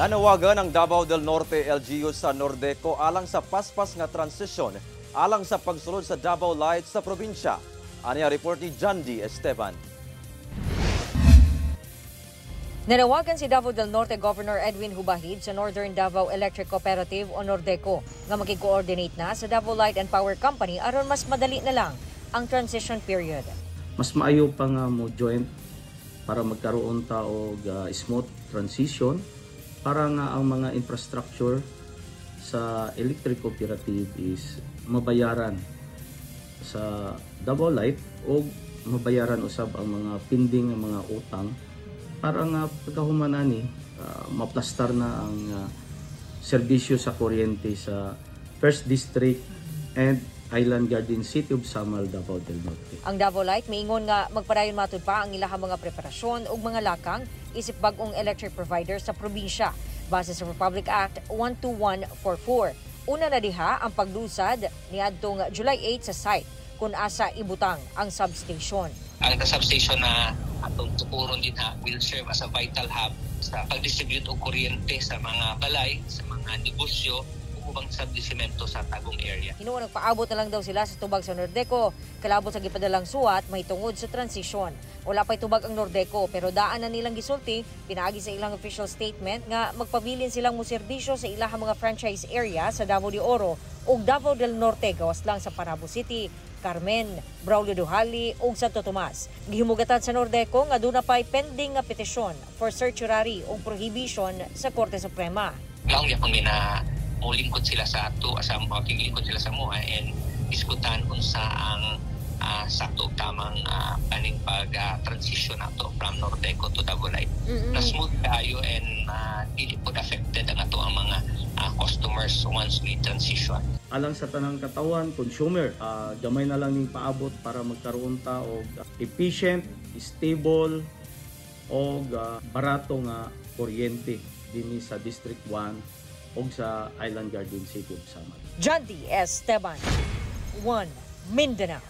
Nanawagan ang Davao del Norte LGU sa Nordeco alang sa paspas nga transisyon alang sa pagsulod sa Davao Light sa probinsya. Ani ang report ni Jandy Esteban. Nanawagan si Davao del Norte Governor Edwin Hubahib sa Northern Davao Electric Cooperative o Nordeco nga makig-coordinate na sa Davao Light and Power Company aron mas madali na lang ang transition period. Mas maayo pa nga mo joint para magkaroon ta og smooth transition para nga ang mga infrastructure sa electric cooperative is mabayaran sa Davao Light o mabayaran usab ang mga pending nga mga utang para nga pagkahuman ani maplastar na ang serbisyo sa kuryente sa First District and Island Garden City of Samal, Davao del Norte. Ang Davao Light miingon nga magpadayon matud pa ang ilahang mga preparasyon ug mga lakang isip bag-ong electric provider sa probinsya base sa Republic Act 12144. Una na diha ang paglusad niadtong July 8 sa site kung asa ibutang ang substation. Ang substation na atong tukuron dinha will serve as a vital hub sa pag-distribute og kuryente sa mga balay, sa mga negosyo ug ubang establishmento sa Tagum area. Hinuon nagpaabot na lang daw sila sa tubag sa Nordeco kalabot sa gipadalang suwat mahitungod sa transisyon. Wala pa'y tubag ang Nordeco pero daan na nilang gisulti pinaagi sa ilang official statement nga magpabilin silang moserbisyo sa ilahang mga franchise area sa Davao de Oro ug Davao del Norte gawas lang sa Panabo City, Carmen, Braulio Dujali ug Santo Tomas. Gihumugatan sa Nordeco nga duna pa'y pending nga petisyon for certiorari ug prohibition sa Korte Suprema. Laom gyapon mi na mulingkod sila sa ato, asa makiglingkod sila sa amoa and diskutan unsa ang sakto ug tamang kaning pag transition nato from Nordeco to Davao Light. Na smooth kaayo and dili pud affected ang ato ang mga customers once we transition. Alang sa tanang katawan, consumer, gamay na lang ning paabot para magkaroon ta og efficient, stable og barato nga kuryente dinhi sa District 1 og sa Island Garden City of Samal. Jandy Esteban, 1 Mindanao.